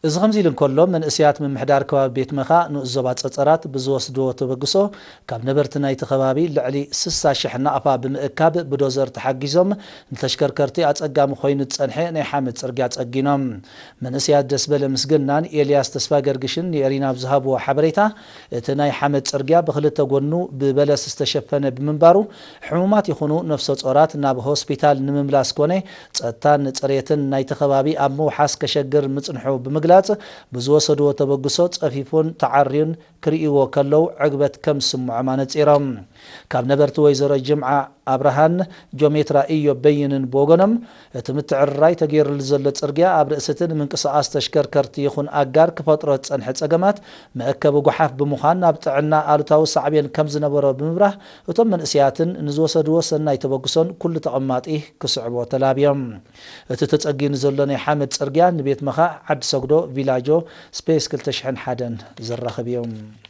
እዚ ከምዚ ኢሉ እንከሎ፣ መንእሰያት ምምሕዳር ከባቢ ቤት መኻ ንኡስ ዞባ ጸጸራት ብዝወስድዎ ተበግሶ፣ ካብ ነበርቲ ናይቲ ከባቢ ልዕሊ ስሳ ሽሕ ናቕፋ ብምእካብ ብዶዘር ተሓጊዞም፣ ንተሽከርከርቲ ኣጸጋሚ ኮይኑ ዝጸንሐ ናይ ሓመድ ጽርግያ ጸጊኖም። መንእሰያት ደስበለ ምስግናን ኤልያስ ተስፋ ገርግሽን ንኤሪና ኣብ ዝሃብዎ ሓበሬታ፣ እቲ ናይ ሓመድ ጽርግያ ብኽልተ ጎኑ ብበለስ ዝተሸፈነ ብምንባሩ፣ ሕሙማት ይኹኑ ነፍሰ ጾራት ናብ ሆስፒታል ንምምላስ ኮነ ጸጥታን ጽሬትን ናይቲ ከባቢ ኣብ ምውሓስ ከሸግር ምጽንሑ ብምግላጽ፣ ብዝወሰድዎ ተበግሶ ጸፊፉን ተዓርዩን ክርእይዎ ከለዉ ዕግበት ከም ዝስምዖም ኣነጺሮም። ካብ ነበርቲ ወይዘሮ ጅምዓ ኣብርሃን ጆሜትራ ኢዮብ በይንን ብወገኖም፣ እቲ ምትዕርራይ ተገይሩሉ ዘሎ ጽርግያ ኣብ ርእሲ እቲ ንምንቅስቓስ ተሽከርከርቲ ይኹን ኣጋር ክፈጥሮ ዝጸንሐ ጸገማት መእከቢ ጓሓፍ ብምዃን፣ ናብ ጥዕና ኣሉታዊ ሳዕቤን ከም ዝነበሮ ብምብራህ፣ እቶም መንእሰያትን ንዝወሰድዎ ሰናይ ተበግሶን ኩሉ ተቐማጢ ክስዕቦ ተላብዮም። እቲ ተጸጊኑ ዘሎ ናይ ሓመድ ጽርግያ ንቤት መኻእ፣ ዓዲ ሰጉዶ፣ ቪላጆ፣ ስፔስ ክልተ ሽሕን ሓደን ዘራኽብ እዩ።